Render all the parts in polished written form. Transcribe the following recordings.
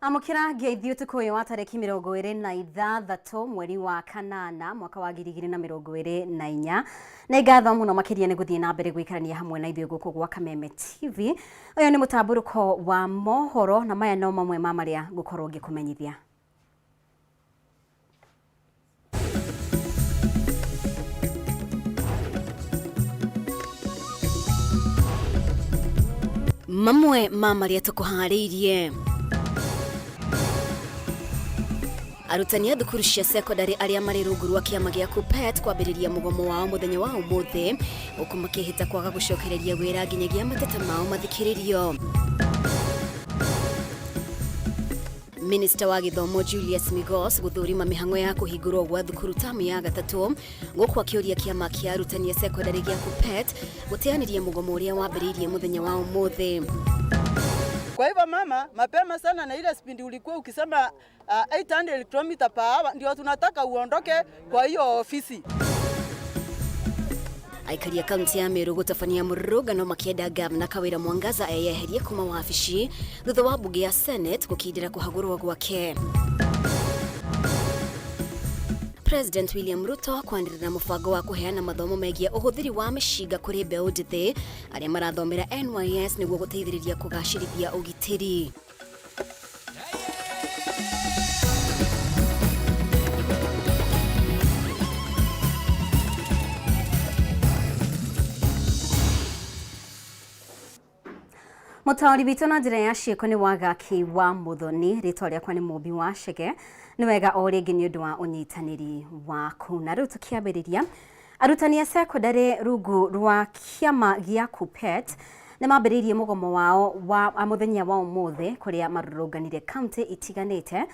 Amũkĩra ngeithi ũtukũ ũyũ wa tarĩki 26 mweri wa kanana mwaka wa 2024. Nĩ ngatho mũno makĩria nĩ gũthiĩ na mbere gũikarania hamwe na ithuĩ gũkũ gwa Kameme TV. Ũyũ nĩ mũtambũrũko wa mohoro na maya no mamwe ma marĩa ngũkorwo ngĩkũmenyithia. Mamwe ma marĩa tũkũharĩirie: arutani a thukuru cia sekondarĩ arĩa marĩ rungu rwa kĩama gĩa KUPPET kwambĩrĩria mũgomo wao mũthenya wa ũmũthĩ, gũkũ makĩhĩta kwaga gũcokereria wĩra nginyagia mateta mao mathikĩrĩrio. Minista wa gĩthomo Julius Migos gũthũrima mĩhang'o ya kũhingũrwo gwa thukuru tamu ya gatatũ, gũkũ akĩũria kĩama kĩa arutani a sekondarĩ gĩa KUPPET gũteanĩria mũgomo ũrĩa wambĩrĩirie mũthenya wa ũmũthĩ. Kwa hivyo mama, mapema sana na ile spindi ulikuwa ukisema 800 km per hour ndio tunataka uondoke kwa hiyo ofisi. Aikari a kaunti ya Meru gũtabania mũrũrũngano makĩenda gavana Kawĩra Mwangaza eyeherie kuma wabici thutha wa mbunge ya Senate gũkindĩra kũhagũrwo gwake. President William Ruto kwanĩrĩra mũbango wa kũheana mathomo megiĩ ũhũthĩri wa mĩcinga kũrĩ mbeũ njĩthĩ arĩa marathomera NYS nĩguo gũteithĩrĩria kũgacĩrithia ũgitĩri. Mũtaũri witũ na njĩra ya ciĩko nĩ Wagaki wa Mũthoni, rĩtwa rĩakwa nĩ Mũmbi wa Chege. Nĩ wega o rĩngĩ nĩ ũndũ wa ũnyitanĩri waku. Na rĩu tũkĩambĩrĩria, arutani a sekondarĩ rungu rwa kĩama gĩa KUPPET nĩ mambĩrĩirie mũgomo wao wa mũthenya wa ũmũthĩ, kũrĩa marũrũnganire kaunti itiganĩte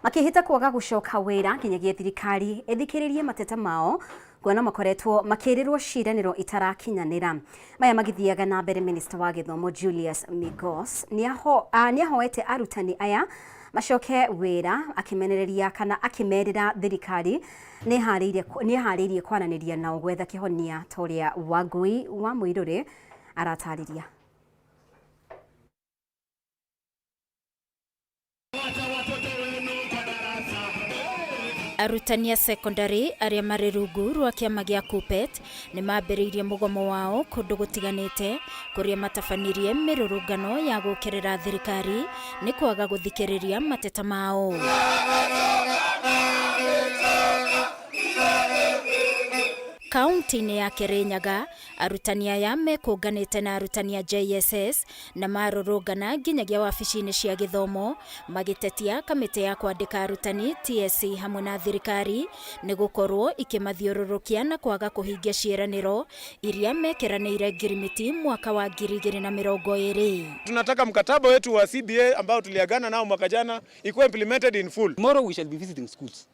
makĩhĩta kwaga gũcoka wĩra nginyagia thirikari ĩthikĩrĩrie mateta mao, kuona makoretwo makĩrĩrwo ciĩranĩro itarakinyanĩra. Maya magĩthiaga na mbere, minista wa gĩthomo Julius Migos nĩahoete arutani aya macoke wĩra, akĩmenereria kana akĩmerĩra thirikari nĩharĩirie kwaranĩria nao gwetha kĩhonia, ta ũrĩa Wangui wa Mũirũrĩ aratarĩria. Arutani a sekondarĩ arĩa marĩ rungu rwa kĩama gĩa KUPPET nĩ mambĩrĩirie mũgomo wao kũndũ gũtiganĩte, kũrĩa matabanirie mĩrũrũngano ya gũũkĩrĩra thirikari nĩ kwaga gũthikĩrĩria mateta mao. Kaunti-inĩ ya Kirinyaga, arutani aya mekũnganĩte na arutani a JSS na marũrũngana nginyagia wabici-inĩ cia gĩthomo magĩtetia kamĩtĩ ya kwandĩka arutani TSC hamwe na thirikari nĩ gũkorwo ikĩmathiũrũrũkia na kwaga kũhingia ciĩranĩro iria mekĩranĩire ngirimiti mwaka wa 2020. Tunataka mkataba wetu wa CBA ambao tuliagana nao mwaka jana ikuwe implemented in full. Tomorrow we shall be visiting schools.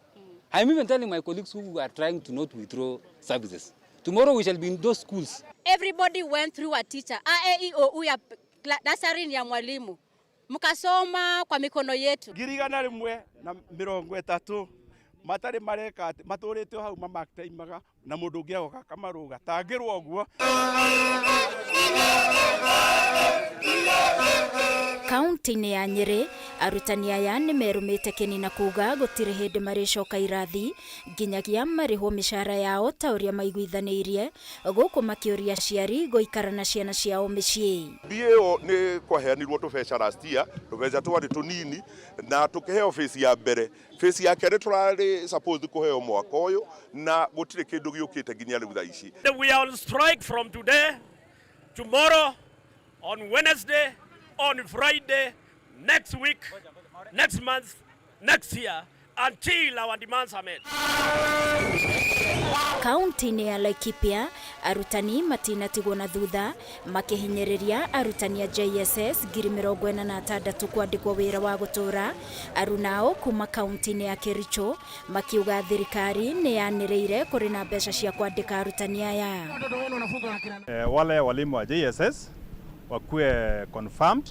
I'm even telling my colleagues who are trying to not withdraw services. Tomorrow we shall be in those schools. Everybody went through a teacher. A, E, I, O, U ya nursery ya mwalimu. Mkasoma kwa mikono yetu. 130 matarĩ mareka atĩ matũrĩte o hau mamakitaimaga na mũndũ ũngĩ agoka akamarũga tangĩrwo ũguo. Kaunti-inĩ ya Nyĩrĩ, arutani aya nĩ merũmĩte kĩni na kuga gũtirĩ hĩndĩ marĩcoka irathi nginyagia marĩhwo mĩcara yao ta ũrĩa maiguithanĩirie, gũkũ makĩũria aciari gũikara na ciana ciao mĩciĩ. Ĩyo nĩ kwaheanirwo tũbeca last year, tũbeca twarĩ tũnini na tũkĩheo phase ya mbere. Phase ya kerĩ tũrarĩ supposed kũheo mwaka ũyũ na gũtirĩ kĩndũ gĩũkĩte nginya rĩu thaa ici. We are on strike from today, tomorrow, on Wednesday, on Friday, next week, next month, next year, until our demands are met. Kaunti-inĩ ya Laikipia, arutani matinatigwo na thutha makĩhinyĩrĩria arutani a JSS 46,000 kwandĩkwo wĩra wa gũtũũra. Arunao kuma kaunti-inĩ ya Kericho makiuga thirikari nĩ yanĩrĩire kũrĩ na mbeca cia kwandĩka arutani aya. Wale walimu wa JSS wakuwe confirmed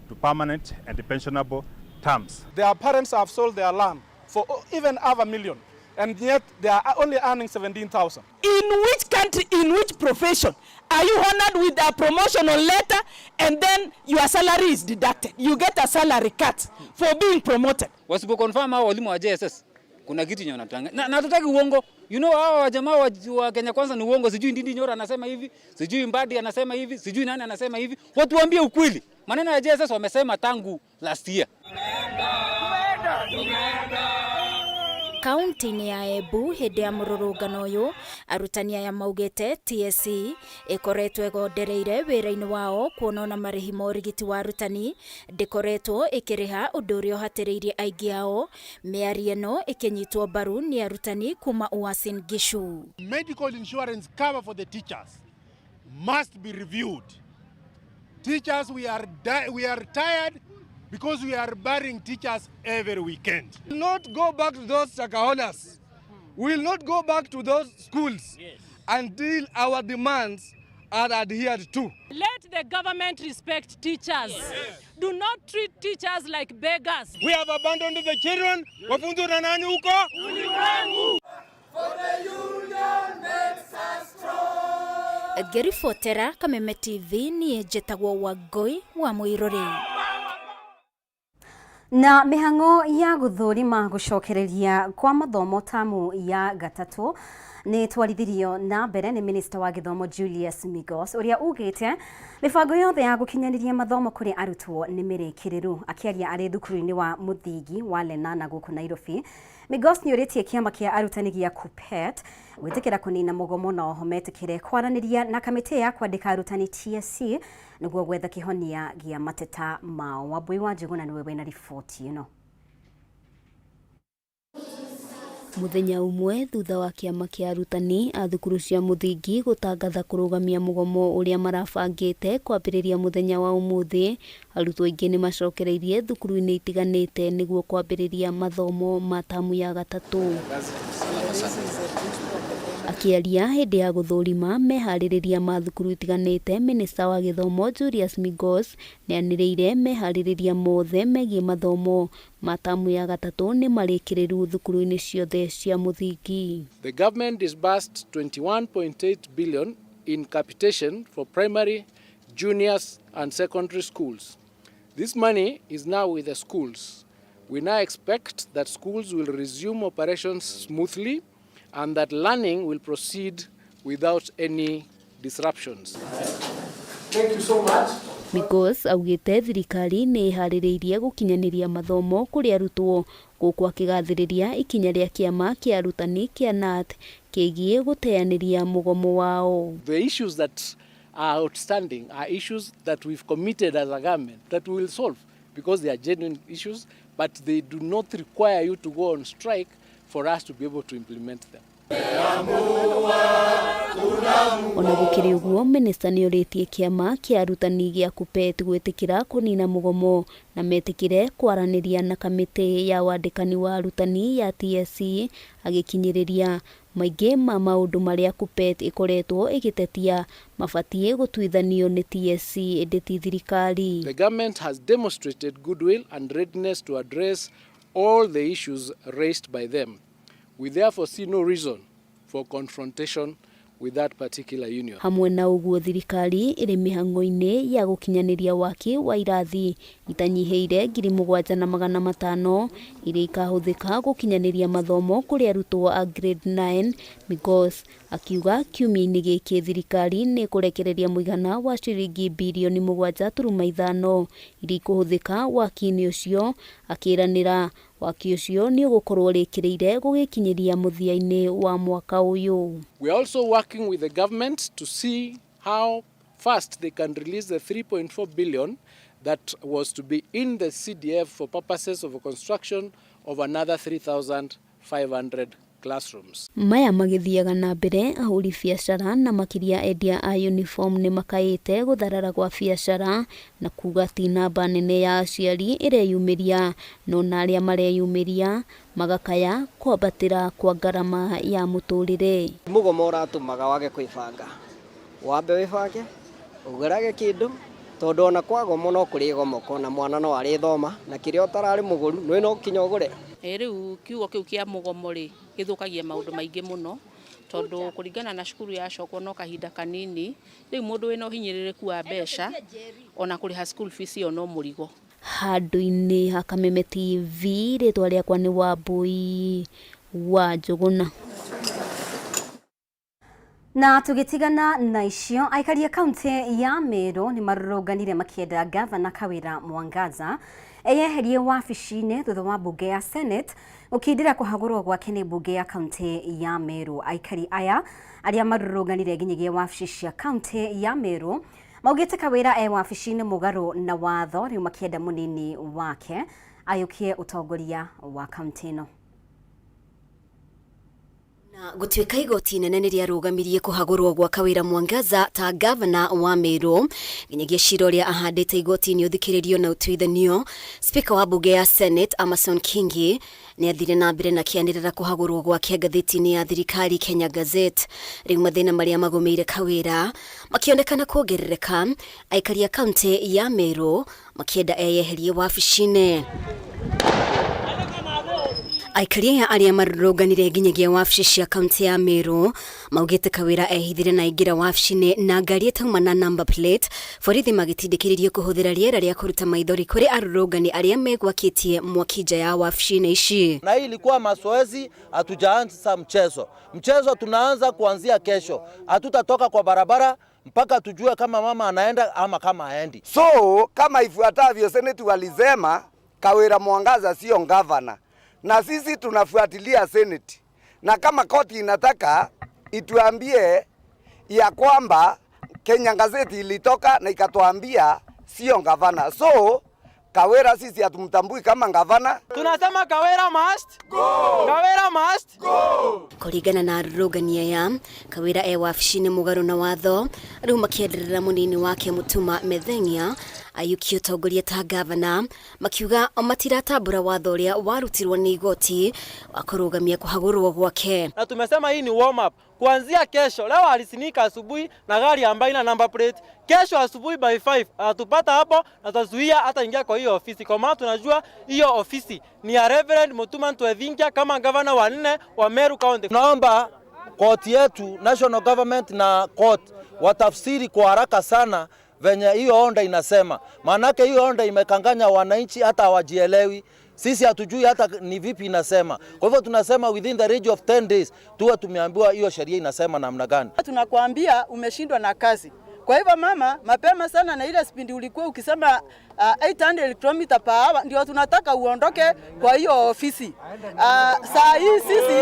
to permanent and pensionable terms. Their parents have sold their land for even half a million. And yet they are only earning 17,000. In which country, in which profession are you honored with a promotional letter and then your salary is deducted? You get a salary cut for being promoted. Wasipo confirm hao walimu wa JSS kuna kitu yenye wanatanga. Na hatutaki uongo. Hawa wajamaa wa Kenya Kwanza ni uongo. Sijui Ndindi Nyoro anasema hivi, sijui Mbadi anasema hivi, sijui nani anasema hivi. Watu waambie ukweli. Maneno ya JSS wamesema tangu last year. Kaunti-inĩ ya Embu hĩndĩ ya mũrũrũngano ũyũ arutani aya maugĩte TSC ĩkoretwo ĩgondereire wĩra-inĩ wao kuona ona marĩhi ma ũrigiti wa arutani ndĩkoretwo ĩkĩrĩha ũndũ ũrĩa ũhatĩrĩirie aingĩ ao. Mĩario ĩno ĩkĩnyitwo mbaru nĩ arutani kuma Uasin Gishu. Medical insurance cover for the teachers must be reviewed. Teachers, we are tired because we are burying teachers every weekend. Will not go back to those Shakaholas. We will not go back to those schools until our demands are adhered to. Let the government respect teachers. Yes. Do not treat teachers like beggars. We have abandoned the children. Wafunzwe na nani huko? Ulimwengu. Ngĩribotera Kameme TV niĩ njĩtagwo Wangũi wa Mũirũrĩ. Na mĩhang'o ya gũthũrima gũcokereria kwa mathomo tamu ya gatatũ nĩ twarithirio na mbere nĩ minista wa gĩthomo Julius Migos, ũrĩa ugĩte mĩbango yothe ya gũkinyanĩria mathomo kũrĩ arutwo nĩ mĩrĩkĩrĩru. Akĩaria arĩ thukuru-inĩ wa mũthingi wa Lenana gũkũ Nairobi, Migos nĩ ũrĩtie kĩama kĩa arutani gĩa KUPPET gwĩtĩkĩra kũnina mũgomo na oho metĩkĩre kwaranĩria na kamĩtĩ ya kwandĩka arutani TSC nĩguo gwetha kĩhonia gĩa mateta mao. Wambui wa Njũgũna nĩwe wĩna riboti ĩno. Mũthenya ũmwe thutha wa kĩama kĩa arutani a thukuru cia mũthingi gũtangatha kũrũgamia mũgomo ũrĩa marabangĩte kwambĩrĩria mũthenya wa ũmũthĩ, arutwo aingĩ nĩ macokereirie thukuru-inĩ itiganĩte nĩguo kwambĩrĩria mathomo ma tamu ya gatatũ. Akĩaria hĩndĩ ya gũthũrima meharĩrĩria ma thukuru itiganĩte, minista wa gĩthomo Julius Migos nĩanĩrĩire meharĩrĩria mothe megiĩ mathomo ma tamu ya gatatũ nĩ marĩkĩrĩru thukuru-inĩ ciothe cia mũthingi. The government disbursed 21.8 billion in capitation for primary, juniors and secondary schools. This money is now with the schools. We now expect that schools will resume operations smoothly and that learning will proceed without any disruptions. Thank you so much. Migos augĩte thirikari nĩ ĩharĩrĩirie gũkinyanĩria mathomo kũrĩ arutwo, gũkũ akĩgathĩrĩria ikinya rĩa kĩama kĩa arutani kĩa KNUT kĩgiĩ gũteanĩria mũgomo wao. The issues that are outstanding are issues that we've committed as a government that we will solve because they are genuine issues, but they do not require you to go on strike for us to be able to implement them. Ona gũkĩrĩ ũguo, minista nĩorĩtie kĩama kĩa arutani gĩa KUPPET gwĩtĩkĩra kũnina mũgomo na metĩkĩre kwaranĩria na kamĩtĩ ya wandĩkani wa arutani ya TSC, agĩkinyĩrĩria maingĩ ma maũndũ marĩa KUPPET ĩkoretwo ĩgĩtetia mabatiĩ gũtuithanio nĩ TSC ĩndĩ ti thirikari. The government has demonstrated goodwill and readiness to address all the issues raised by them. We therefore see no reason for confrontation with that particular union. Hamwe na ũguo, thirikari ĩrĩ mĩhang'o-inĩ ya gũkinyanĩria waki wa irathi itanyihĩire 7500 iria ikahũthĩka gũkinyanĩria mathomo kũrĩ arutwo a grade 9. Migos akiuga kiumia-inĩ gĩkĩ thirikari nĩ ĩkũrekereria mũigana wa ciringi birioni 7.5 iria ikũhũthĩka waki-inĩ ũcio, akĩranĩra waki ũcio nĩ ũgũkorwo ũrĩkĩrĩire gũgĩkinyĩria mũthia-inĩ wa mwaka ũyũ. We are also working with the government to see how fast they can release the 3.4 billion that was to be in the CDF for purposes of a construction of another 3,500 classrooms. Maya magĩthiaga na mbere, ahũri biacara na makĩria endia a uniform nĩ makaĩte gũtharara gwa biacara na kuga ti namba nene ya aciari ĩreyumĩria, no na arĩa mareyumĩria magakaya kwambatĩra kwa ngarama ya mũtũrĩre. Mũgomo ũratũmaga wage kwĩbanga, wambe wĩbange ũgũrage kĩndũ, tondũ ona kwagomwo no kũrĩ gomoko na mwana no arĩthoma na kĩrĩa ũtararĩ mũgũru nĩ no kinya ũgũre. Rĩu kiugo kĩu kĩa mũgomo rĩ gĩthũkagia maũndũ maingĩ mũno tondũ kũringana na cukuru yacokwo no kahinda kanini rĩu mũndũ wĩna ũhinyĩrĩrĩku wa mbeca ona kũrĩha school fees ĩyo no mũrigo. Handũ-inĩ ha Kameme TV, rĩtwa rĩakwa nĩ Wambui wa Njũgũna. Na tũgĩtigana na icio, aikari a kaunti ya Meru nĩ marũrũnganire makĩenda gavana Kawira Mwangaza eyeherie wabici-inĩ thutha wa mbunge ya Senate gũkindĩra kũhagũrwo gwake nĩ mbunge ya kaunti ya Meru. Aikari aya arĩa marũrũnganire nginyagia wabici cia kaunti ya Meru maugĩte Kawira e wabici-inĩ mũgarũ na watho, rĩu makĩenda mũnini wake ayũkie ũtongoria wa kaunti ĩno. Na gũtuĩka igoti inene nĩ rĩarũgamirie kũhagũrwo gwa Kawira Mwangaza ta gavana wa Meru nginyagia cira ũrĩa ahandĩte igoti-inĩ ũthikĩrĩrio na ũtuithanio, Spika wa mbunge ya Senate Amason Kingi nĩ athire na mbere na kĩanĩrĩra kũhagũrwo gwake ngathĩti-inĩ ya thirikari Kenya Gazette. Rĩu mathĩna marĩa magũmĩire Kawira makĩonekana kuongerereka, aikari a kaunti ya Meru makĩenda eyeherie wabici-inĩ. Aikari aya arĩa marũrũnganire nginyagia wabici cia kaunti ya Meru maugĩte Kawira ehithire na aingĩra wabici-inĩ na ngari ĩtauma na number plate, borithi magĩtindĩkĩrĩrio kũhũthĩra rĩera rĩa kũruta maithori kũrĩ arũrũngani arĩa megwakĩtie mwaki nja ya wabici-inĩ ici. Na hii ilikuwa mazoezi, hatujaanza mchezo. Mchezo tunaanza kuanzia kesho. Hatutatoka kwa barabara mpaka tujue kama mama anaenda ama kama haendi. So kama ifuatavyo, seneti walisema Kawira Mwangaza sio gavana, na sisi tunafuatilia seneti, na kama koti inataka ituambie ya kwamba Kenya Gazeti ilitoka na ikatuambia sio gavana, so Kawira sisi hatumtambui kama gavana. Tunasema Kawira must go. Kawira must go. Kũringana na arũrũngani aya, Kawira e wabici-inĩ mũgarũ na watho, rĩu makĩenderera mũnini wake Mutuma Metheng'ia ayukie ũtongoria ta gavana, makiuga matiratambũra watho ũrĩa warutirwo nĩ igoti wa kũrũgamia kũhagũrwo gwake. Na tumesema hii ni warm up. Kuanzia kesho, leo alisinika asubuhi na gari ambayo ina number plate. Kesho asubuhi by 5 atupata hapo na tutazuia hata ingia kwa hiyo ofisi, kwa maana tunajua hiyo ofisi ni ya Reverend Mutuma Ntwethingia kama gavana wa 4 wa Meru County. Tunaomba court yetu, national government na court watafsiri kwa haraka sana venye hiyo onda inasema. Maanake hiyo onda imekanganya wananchi, hata hawajielewi. Sisi hatujui hata ni vipi inasema. Kwa hivyo tunasema within the range of 10 days tuwe tumeambiwa hiyo sheria inasema namna gani. Tunakuambia umeshindwa na kazi. Kwa hivyo mama, mapema sana na ile spindi ulikuwa ukisema 800 km per hour ndio tunataka uondoke kwa hiyo ofisi. Saa hii sisi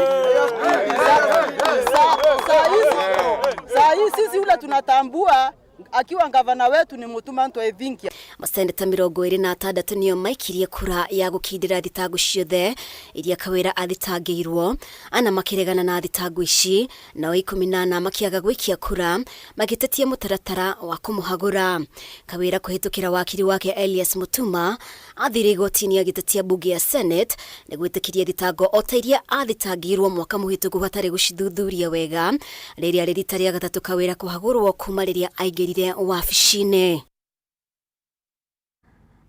saa hii sisi ule tunatambua akiwa gavana wetu ni Mutuma Ntwethingia. Maseneta 26 nĩo maikirie kura ya gũkindĩra thitango ciothe iria Kawira athitangĩirwo, ana makĩregana na thitango ici, nao 14 makĩaga gwĩkia kura magĩtetia mũtaratara wa kũmũhagũra. Kawira kũhĩtũkĩra wakiri wake Elias Mutuma athire igoti-inĩ agĩtetia mbunge ya Senate nĩ gwĩtĩkiria thitango o ta iria athitangĩirwo mwaka mũhĩtũku hatarĩ gũcithuthuria wega, rĩrĩa rĩ rita rĩa gatatũ Kawira kũhagũrwo kuma rĩrĩa aingĩrire wabici-inĩ.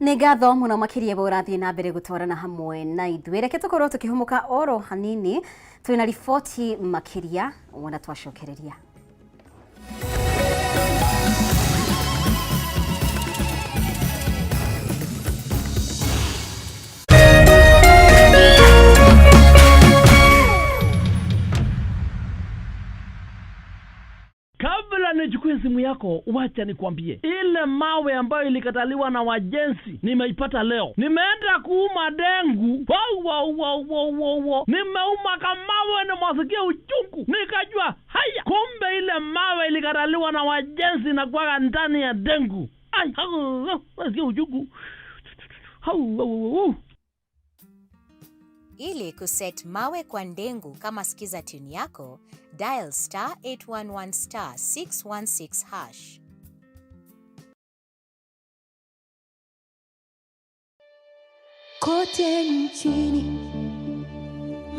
Nĩ ngatho mũno makĩria bwe ũrathiĩ na mbere gũtwarana hamwe na ithuĩ. Reke tũkorwo tũkĩhũmũka oro hanini, twĩna riboti makĩria wona twacokereria. Kabla nichukue simu yako, wacha nikwambie, ile mawe ambayo ilikataliwa na wajenzi nimeipata leo. Nimeenda kuuma dengu, wow, wow, wow, wow, wow, wow. Nimeuma kamawe, nimwasikia uchungu, nikajua haya, kumbe ile mawe ilikataliwa na wajenzi na kuwaga ndani ya dengu. Ai, hau, nasikia uchungu. Hau, hau, hau. Ili kuset mawe kwa ndengu kama sikiza tune yako, dial star 811 star 616 hash. Kote nchini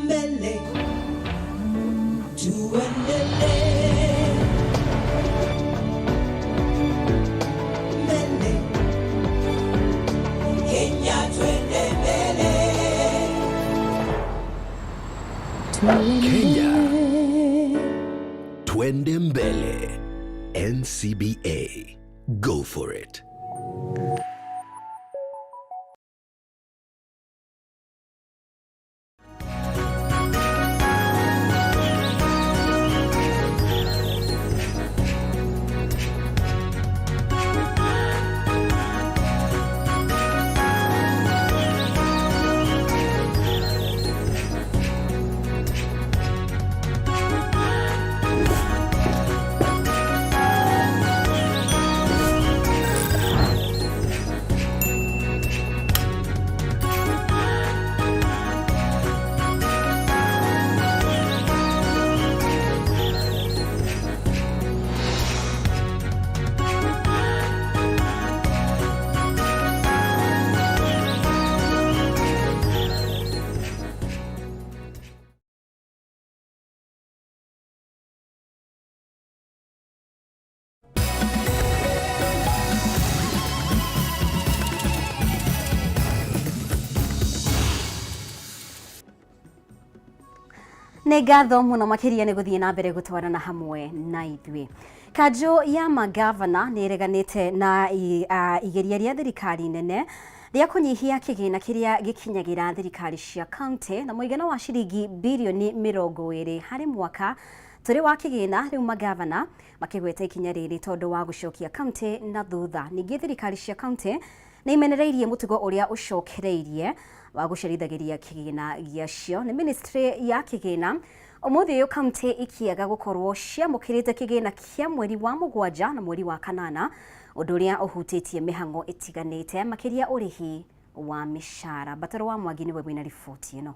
mbele tuendelee, mbele Kenya tuende mbele. Twende mbele. NCBA. Go for it. Nĩ ngatho mũno makĩria nĩ gũthiĩ na mbere gũtwarana hamwe na ithuĩ. Kanjũ ya magavana nĩ ĩreganĩte na igeria rĩa thirikari nene rĩa kũnyihia kĩgĩna kĩrĩa gĩkinyagĩra thirikari cia kaunti na mũigana wa ciringi birioni 20 harĩ mwaka tũrĩ wa kĩgĩna. Rĩu magavana makĩgweta ikinya rĩrĩ tondũ wa gũcokia kaunti na thutha. Ningĩ thirikari cia kaunti nĩ imenereirie mũtugo ũrĩa ũcokereirie wa gũcerithagĩria kĩgĩna gĩacio nĩ ministry ya kĩgĩna. Ũmũthĩ ũyũ kaunti ikĩaga gũkorwo ciamũkĩrĩte kĩgĩna kĩa mweri wa 7 na mweri wa 8, ũndũ ũrĩa ũhutĩtie mĩhang'o ĩtiganĩte makĩria ũrĩhi wa mĩcara. Bataro wa Mwangi nĩwe wĩna riboti ĩno.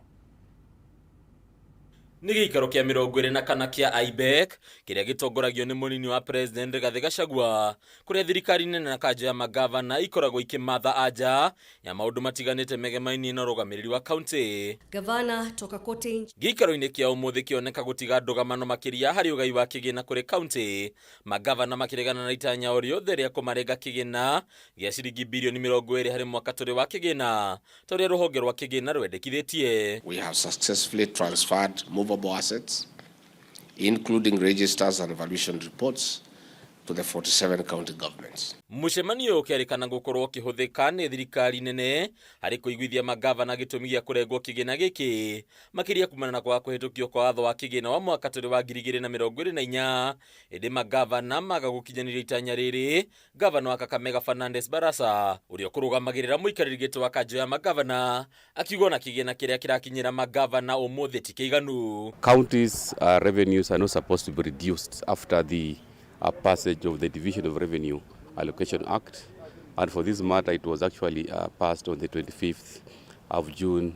Nĩ gĩikaro kĩa 24 kĩa IBEC kĩrĩa gĩtongoragio nĩ mũnini wa President Rigathĩ Gachagua, kũrĩa thirikari nene na kanjũ ya magavana ikoragwo ikĩmatha anja ya maũndũ matiganĩte megemainie na ũrũgamĩrĩri wa kaunti. Gavana toka kote nchi. Gĩikaro-inĩ kĩa ũmũthĩ kĩoneka gũtiga ndũgamano makĩria harĩ ũgai wa kĩgĩna kũrĩ kaunti, magavana makĩregana na itanya o rĩothe rĩa kũmarenga kĩgĩna gĩa ciringi birioni 20 harĩ mwaka tũrĩ wa kĩgĩna ta ũrĩa rũhonge rwa kĩgĩna rwendekithĩtie. We have successfully transferred movable assets, including registers and valuation reports, to the 47 county governments. Mũcemanio ũyũ ũkĩrĩkana gũkorwo ũkĩhũthĩka nĩ thirikari nene harĩ kũiguithia magavana gĩtũmi gĩa kũrengwo kĩgĩna gĩkĩ, makĩria kumana na kwaga kũhĩtũkio kwa watho wa kĩgĩna wa mwaka tũrĩ wa 2024. Ĩndĩ magavana maga gũkinyanĩria itanya rĩrĩ, gavana wa Kakamega Fernandes Barasa ũrĩa ũkũrũgamagĩrĩra mũikarĩri gĩtĩ wa kanjũ ya magavana akiuga ona kĩgĩna kĩrĩa kĩrakinyĩra magavana ũmũthĩ ti kĩiganu. Counties revenues are not supposed to be reduced after the passage of the Division of Revenue Allocation Act, and for this matter it was actually passed on the 25th of June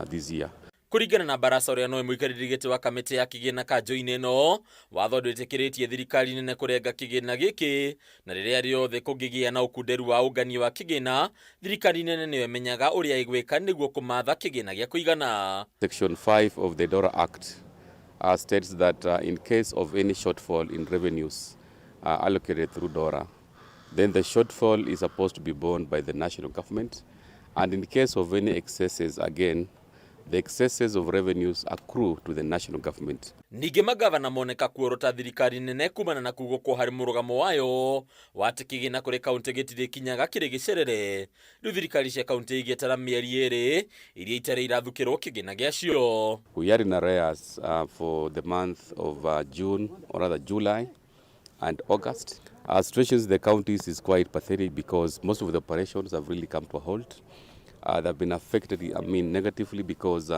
this year. Kũringana na Barasa ũrĩa nowe mũikarĩri gĩtĩ wa kamĩtĩ ya kĩgĩna kanjũ-inĩ ĩno, watho ndwĩtĩkĩrĩtie thirikari nene kũrenga kĩgĩna gĩkĩ, na rĩrĩa rĩothe kũngĩgĩa na ũkunderu wa ũngania wa kĩgĩna, thirikari nene nĩyo ĩmenyaga ũrĩa ĩgwĩka nĩguo kũmatha kĩgĩna gĩa kũigana. Section 5 of the DORA Act states that in case of any shortfall in revenues allocated through DORA, then the shortfall is supposed to be borne by the national government, and in case of any excesses, again, the excesses of revenues accrue to the national government. Ningĩ magavana moneka kuorota thirikari nene kumana na kugũkwo harĩ mũrũgamo wayo wa atĩ kĩgĩna kũrĩ kaunti gĩtirĩkinyaga kĩrĩ gĩcerere. Rĩu thirikari cia kaunti igĩetera mĩeri 2 iria itarĩ irathukĩrwo kĩgĩna gĩacio. We are in arrears for the month of June, or rather July and August. Our situations in the counties is quite pathetic because most of the operations have really come to a halt. They've been affected, negatively because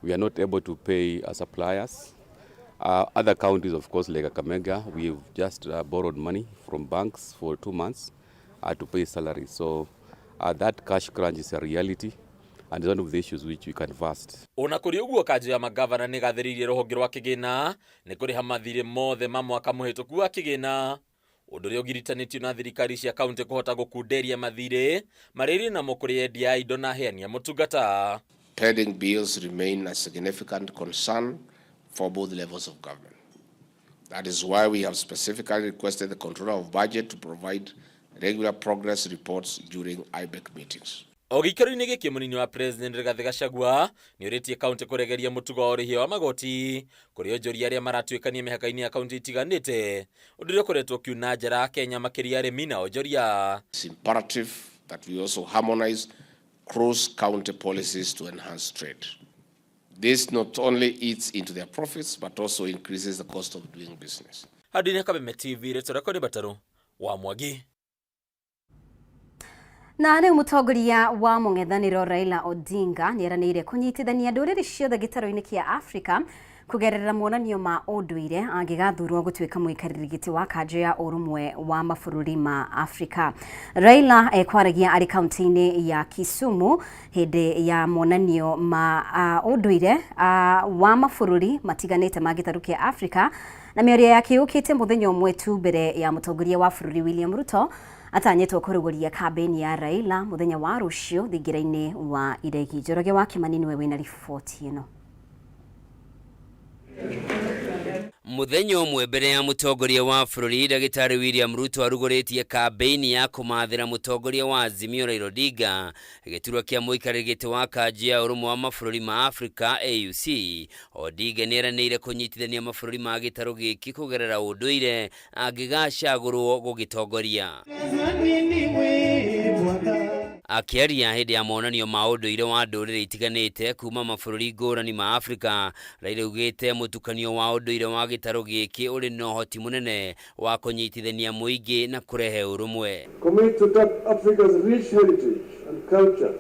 we are not able to pay our suppliers. Other counties, of course, like Kakamega, we've just borrowed money from banks for 2 months to pay salaries. So that cash crunch is a reality and one of the issues which we canvassed. Ona kũrĩ ũguo kanjũ ya magavana nĩ gathĩrĩirie rũhonge rwa kĩgĩna nĩ kũrĩha mathirĩ mothe ma mwaka mũhĩtũku wa kĩgĩna, ũndũ ũrĩa ũgiritanĩtio na thirikari cia kaunti kũhota gũkunderia mathirĩ marĩa irĩ namo kũrĩ endia a indo na aheani a motungata. Pending bills remain a significant concern for both levels of government. That is why we have specifically requested the Controller of Budget to provide regular progress reports during IBEC meetings. O gĩikaro-inĩ gĩkĩ mũnini wa president Rigathĩ Gachagua nĩorĩtie kaunti kũregeria mũtugo wa ũrĩhia wa magoti kũrĩ onjoria arĩa maratuĩkania mĩhaka-inĩ ya kaunti itiganĩte, ũndũ ũrĩa ũkoretwo ũkiuna njara Kenya makĩria arĩmi na onjoria. It's imperative that we also harmonize cross-county policies to enhance trade. This not only eats into their profits, but also increases the cost of doing business. Handũ-inĩ Kameme TV, rĩtwa rĩakwa nĩ Batarũ wa Mwangi. Na rĩu mũtongoria wa mũng'ethanĩro Raila Odinga nĩeranĩire kũnyitithania ndũrĩrĩ ciothe gĩtarũ-inĩ kĩa Afrika kũgerera monanio ma ũndũire angĩgathurwo gũtuĩka mũikarĩri gĩtĩ wa kanjũ ya ũrũmwe wa mabũrũri ma Afrika. Raila ekwaragia arĩ kaunti-inĩ ya Kisumu hĩndĩ ya monanio ma ũndũire wa mabũrũri matiganĩte ma gĩtarũ kĩa Afrika, na mĩario yake yũkĩte mũthenya ũmwe tu mbere ya mũtongoria wa bũrũri William Ruto atanyĩtwo kũrugũria kambĩini ya Raila mũthenya wa rũciũ thingira-inĩ wa Iregi. Njoroge wa Kĩmani nĩwe wĩna riboti ĩno. Mũthenya ũmwe mbere ya mũtongoria wa bũrũri ndagĩtarĩ William Ruto arugũrĩtie kambĩini ya kũmathĩra mũtongoria wa Azimio Raila Odinga gĩturwa kĩa mũikarĩri gĩtĩ wa kanjũ ya ũrũmwe wa mabũrũri ma Afrika AUC. Odinga nĩeranĩire kũnyitithania mabũrũri ma gĩtarũ gĩkĩ kũgerera ũndũire angĩgacagũrwo gũgĩtongoria. Akĩaria hĩndĩ ya monanio ma ũndũire wa ndũrĩrĩ itiganĩte kuma mabũrũri ngũrani ma Afrika, Raila augĩte mũtukanio wa ũndũire wa gĩtarũ gĩkĩ ũrĩ na ũhoti mũnene wa kũnyitithania mũingĩ na kũrehe ũrũmwe. Commit to tap Africa's rich heritage and culture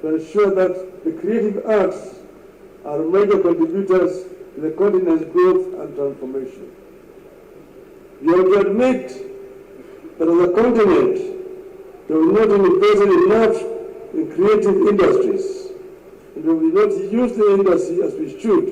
to ensure that the creative arts are major contributors to the continent's growth and transformation. You have to admit that as a continent, we have not invested enough in creative industries, and we have not used the industry as we should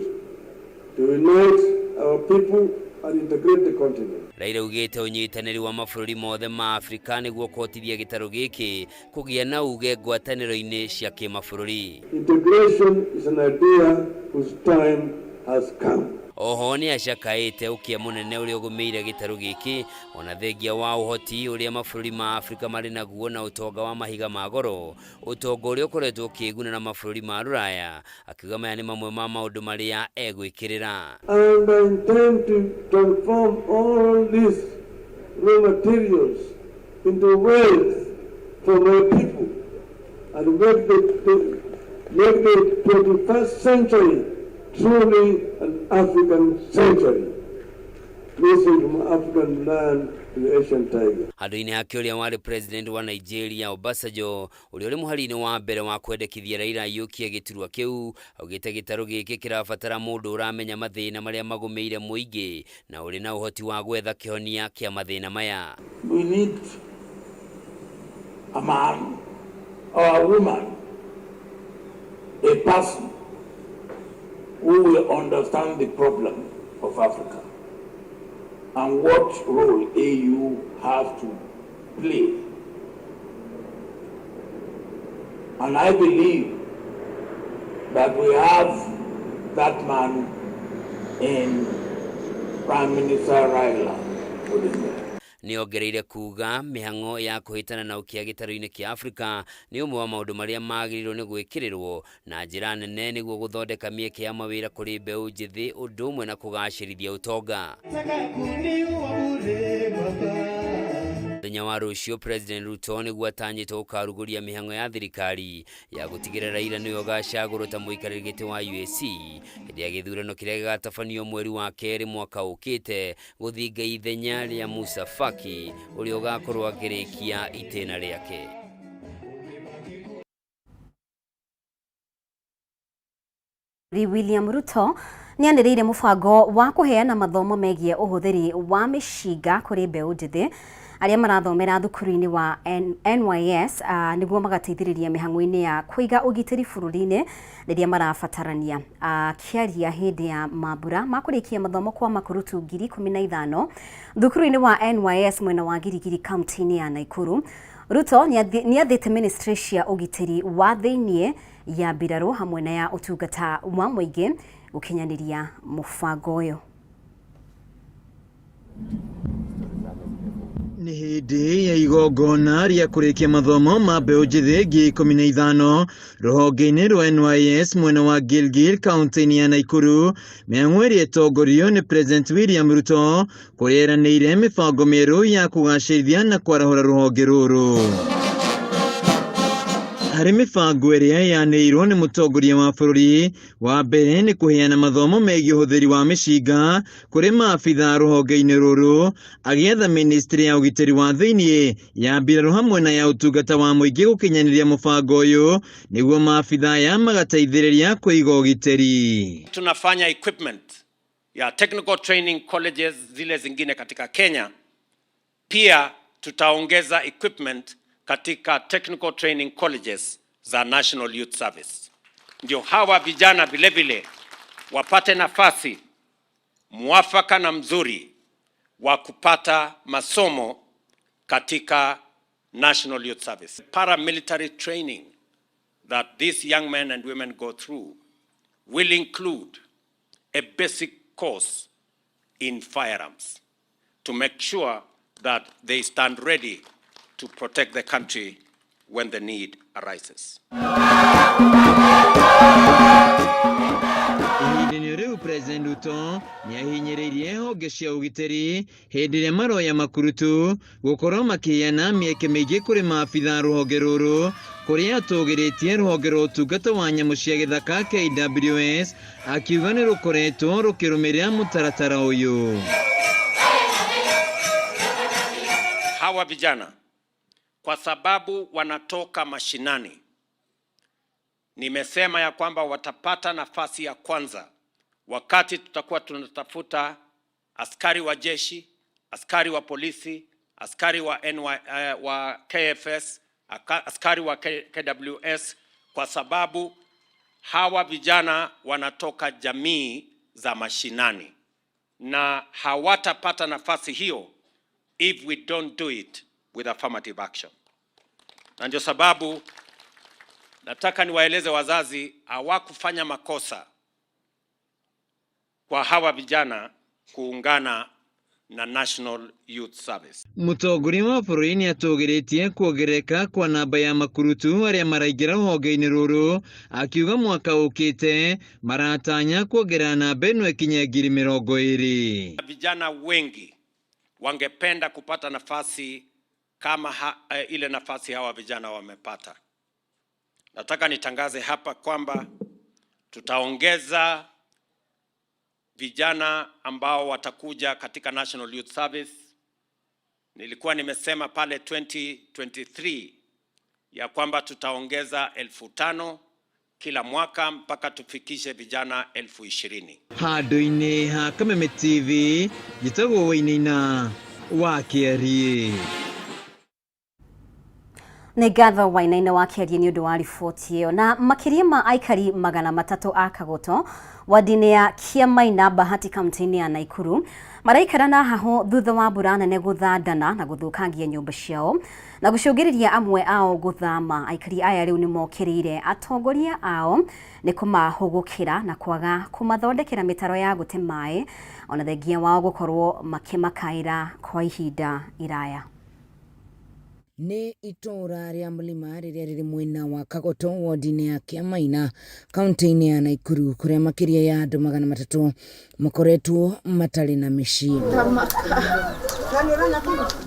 to unite our people and integrate the continent. Raila augĩte ũnyitanĩri wa mabũrũri mothe ma Afrika nĩguo kũhotithia gĩtarũ gĩkĩ kũgĩa na uge ngwatanĩro-inĩ cia kĩmabũrũri. Integration is an idea whose time has come. Oho nĩ acakaĩte ũkĩa mũnene ũrĩa ũgũmĩire gĩtarũ gĩkĩ ona thengia wa ũhoti ũrĩa mabũrũri ma Afrika marĩ naguo na ũtonga wa mahiga ma goro, ũtonga ũrĩa ũkoretwo ũkĩĩguna na mabũrũri ma Rũraya, akiuga maya nĩ mamwe ma maũndũ marĩa egwĩkĩrĩra. And I intend to transform all these raw materials into wealth for my people and make the 21st century truly an African century, missing from African land to the Asian tiger. Handũ-inĩ hake ũrĩa warĩ president wa Nigeria Obasanjo ũrĩa ũrĩ mũhari-inĩ wa mbere wa kwendekithia Raila aiyũkie gĩturwa kĩu, augĩte gĩtarũ gĩkĩ kĩrabatara mũndũ ũramenya mathĩna marĩa magũmĩire mũingĩ na ũrĩ na ũhoti wa gwetha kĩhonia kĩa mathĩna maya. We need a man or a woman, a person who will understand the problem of Africa and what role AU has to play. And I believe that we have that man in Prime Minister Raila Odinga. Nĩongereire kuga mĩhang'o ya kũhĩtana na ũkĩa gĩtarũ-inĩ kĩa Afrika nĩ ũmwe wa maũndũ marĩa magĩrĩirwo nĩ gwĩkĩrĩrwo na njĩra nene nĩguo gũthondeka mĩeke ya mawĩra kũrĩ mbeũ njĩthĩ ũndũ ũmwe na kũgacĩrithia ũtonga. Mũthenya wa rũciũ President Ruto nĩguo atanyĩtwo gũkarugũria mĩhang'o ya thirikari ya gũtigĩrĩra Raila nĩwe ũgacagũrwo ta mũikarĩri gĩtĩ wa UAC hĩndĩ ya gĩthurano kĩrĩa gĩgatabanio mweri wa kerĩ mwaka ũkĩte gũthinga ithenya rĩa Musa Faki ũrĩa ũgakorwo akĩrĩkia itĩna rĩake. William Ruto nĩanĩrĩire mũbango wa kũheana mathomo megiĩ ũhũthĩri wa mĩcinga kũrĩ mbeũ njĩthĩ arĩa marathomera thukuru-inĩ wa NYS nĩguo magateithĩrĩria mĩhang'o-inĩ ya kũiga ũgitĩri bũrũri-inĩ rĩrĩa marabatarania. Akĩaria hĩndĩ ya mambura ma kũrĩkia mathomo kwa makurutu 15,000 thukuru-inĩ wa NYS mwena wa Girigiri kaunti-inĩ ya Nakuru, Ruto nĩathĩte ministry cia ũgitĩri wa thĩiniĩ ya mbirarũ hamwe na ya ũtungata wa mũingĩ gũkinyanĩria mũbango ũyũ. Nĩ hĩndĩ ya igongona rĩa kũrĩkia mathomo ma mbeũ njĩthĩ 15,000 rũhonge-inĩ rwa NYS mwena wa Gilgil kaunti-inĩ ya Nakuru, mĩhang'o ĩrĩa ĩtongorio nĩ President William Ruto kũrĩa eranĩire mĩbango mĩerũ ya kũgacĩrithia na kwarahũra rũhonge rũrũ. Harĩ mĩbango ĩrĩa yanĩirwo nĩ mũtongoria wa bũrũri, wa mbere nĩ kũheana mathomo megiĩ ũhũthĩri wa mĩcinga kũrĩ maabitha rũhonge-inĩ rũrũ, agĩatha ministry ya ũgitĩri wa thĩinĩ ya mbirarũ hamwe na ya ũtungata wa mũingĩ gũkinyanĩria mũbango ũyũ nĩguo maabitha aya magateithĩrĩria kũiga ũgitĩri. Tunafanya equipment ya technical training colleges zile zingine katika Kenya. Pia tutaongeza equipment katika technical training colleges za National Youth Service, ndio hawa vijana vile vile wapate nafasi mwafaka na mzuri wa kupata masomo katika National Youth Service. Paramilitary training that these young men and women go through will include a basic course in firearms to make sure that they stand ready to protect the country when the need arises. Ihinda-inĩ rĩu President Ruto nĩahinyĩrĩirie honge cia ũgitĩri hĩndĩ ĩrĩa maroya makurutu gũkorwo makĩheana mĩeke mĩingĩ kũrĩ maabitha a rũhonge rũrũ kũrĩa atũgĩrĩtie rũhonge rwa ũtungata wa nyamũ cia gĩthaka KWS akiuga nĩ rũkoretwo rũkĩrũmĩrĩra mũtaratara ũyũ. Hawa vijana kwa sababu wanatoka mashinani, nimesema ya kwamba watapata nafasi ya kwanza wakati tutakuwa tunatafuta askari wa jeshi, askari wa polisi, askari wa wa KFS, askari wa KWS, kwa sababu hawa vijana wanatoka jamii za mashinani na hawatapata nafasi hiyo if we don't do it with affirmative action. Na ndio sababu nataka niwaeleze wazazi hawakufanya makosa kwa hawa vijana kuungana na National Youth Service. Mũtongoria wa bũrũri nĩatũgĩrĩtie kuongerereka kwa namba ya makurutu arĩa maraingĩra rũhonge-inĩ rũrũ akiuga mwaka ũkĩte maratanya kuongerera namba ĩno ĩkinye 20,000. Vijana wengi wangependa kupata nafasi kama ile nafasi hawa vijana wamepata. Nataka nitangaze hapa kwamba tutaongeza vijana ambao watakuja katika National Youth Service. Nilikuwa nimesema pale 2023 ya kwamba tutaongeza 5,000 kila mwaka mpaka tufikishe vijana 20,000. Handũ-inĩ ha Kameme TV njĩtagwo Wainaina wa Kĩariĩ. Nĩ ngatho Wainaina wa Kĩariĩ nĩ ũndũ wa riboti ĩyo. Na makĩria ma aikari 300 a Kagoto wadi-inĩ ya Kĩamaina Bahati kaunti-inĩ ya Nakuru maraikara na heho thutha wa mbura nene gũthandana na gũthũkangia nyũmba ciao na gũcũngĩrĩria amwe ao gũthama. Aikari aya rĩu nĩ mokĩrĩire atongoria ao nĩ kũmahũgũkĩra na kwaga kũmathondekera mĩtaro ya gũte maĩ ona thengia wao gũkorwo makĩmakaĩra kwa ihinda iraya. Nĩ itũũra rĩa Mlima rĩrĩa rĩrĩ mwena wa Kagoto wodi-inĩ ya Kĩamaina kaunti-inĩ ya Nakuru kũrĩa makĩria ya andũ 300 makoretwo matarĩ na mĩciĩ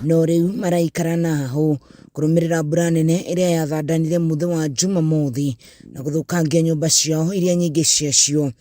no rĩu maraikara na heho kũrũmĩrĩra mbura nene ĩrĩa yathandanire mũthĩ wa Jumamothi na gũthũkangia nyũmba ciao iria nyingĩ ciacio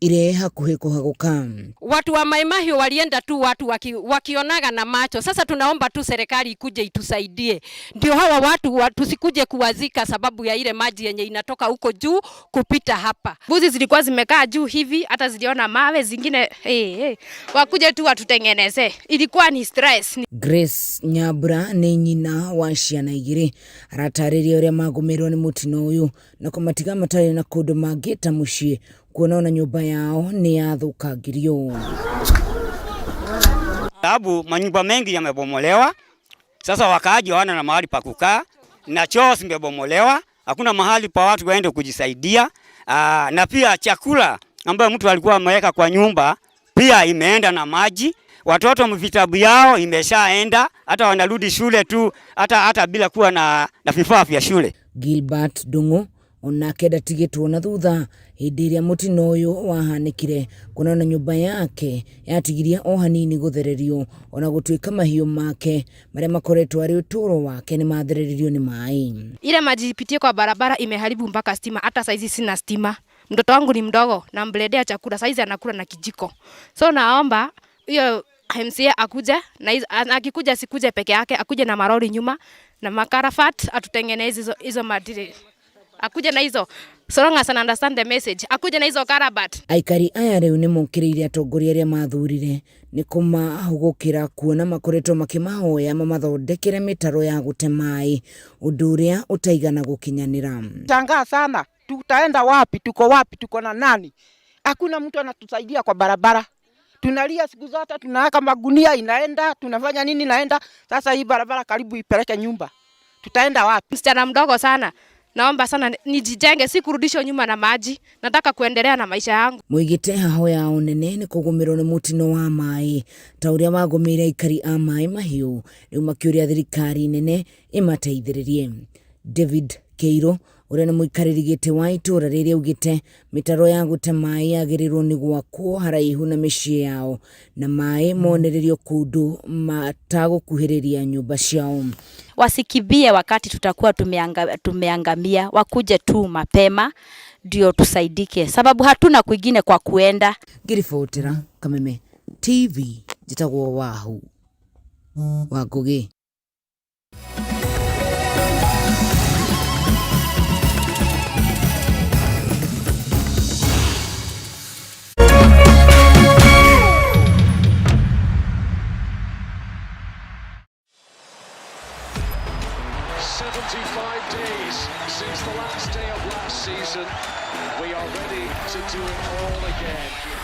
irĩ hakuhĩ kũhagũka. Watu wa Mai Mahiu walienda tu watu wakionaga na macho. Sasa tunaomba tu serikali ikuje itusaidie, ndio hawa watu tusikuje kuwazika sababu ya ile maji yenye inatoka huko juu kupita hapa. Mbuzi zilikuwa zimekaa juu hivi, hata ziliona mawe zingine, hey, wakuje tu watutengeneze. Ilikuwa ni stress. Grace Nyabura nĩ nyina wa ciana igĩrĩ aratarĩria ũrĩa magũmĩirwo nĩ mũtino ũyũ na kũmatiga matarĩ na kũndũ mangĩta mũciĩ kuona ona nyũmba yao nĩ yathũkangirio. Sababu manyumba mengi yamebomolewa, sasa wakaaji hawana na mahali pa kukaa, na choo zimebomolewa, hakuna mahali pa watu waende kujisaidia. Na pia chakula ambayo mtu alikuwa ameweka kwa nyumba pia imeenda na maji. Watoto vitabu yao imeshaenda, hata wanarudi shule tu hata bila kuwa na vifaa vya shule. Gilbert Ndung'u onake ndatigĩtwo na thutha hĩndĩ ĩrĩa mũtino ũyũ wahanĩkire kuona na nyũmba yake yatigirie o hanini gũthererio ona gũtuĩka mahiũ make marĩa makoretwo arĩ ũtũũro wake nĩ mathereririo nĩ maĩ. Ile maji ipitie kwa barabara imeharibu mpaka stima, hata saizi sina stima. Mtoto wangu ni mdogo, namletea chakula saizi anakula na kijiko. So naomba hiyo MCA akuje na akikuja sikuje peke yake, akuje na maroli nyuma na makarafat atutengeneze hizo madire. Akuje na hizo so long as I understand the message, akuje na hizo karabat. Aikari aya rĩu nĩ mokĩrĩire atongoria arĩa mathurire nĩ kũmahũgũkĩra kuona makoretwo makĩmahoya mamathondekere mĩtaro ya gũte maĩ ũndũ ũrĩa ũtaigana gũkinyanĩra. Shangaa sana, tutaenda wapi? Tuko wapi? Tuko na nani? Hakuna mtu anatusaidia kwa barabara. Tunalia siku zote, tunaweka magunia inaenda, tunafanya nini inaenda. Sasa hii barabara karibu ipeleke nyumba. Tutaenda wapi? Msichana mdogo sana, naomba sana nijijenge, si kurudishwa nyuma na maji. Nataka kuendelea na maisha yangu. Moigĩte haho yao nene nĩ kũgũmĩrwo nĩ mũtino wa maĩ ta ũrĩa wagũmĩire aikari a Maĩ Mahiũ, rĩu makĩũria thirikari nene ĩmateithĩrĩrie. David Keiro ũrĩa nĩ mũikarĩri gĩtĩ wa itũũra rĩrĩa augĩte mĩtaro ya gũte maĩ yagĩrĩirwo nĩ gwakwo haraihu na mĩciĩ yao na maĩ monererio kũndũ matagũkuhĩrĩria nyũmba ciao. Wasikimbie wakati tutakuwa tumeangamia, wakuje tu mapema ndio tusaidike, sababu hatuna kwingine kwa kuenda. Ngĩribotera Kameme TV, njĩtagwo Wahu wa Ngũgĩ. Since the last day of last season, we are ready to do it all again.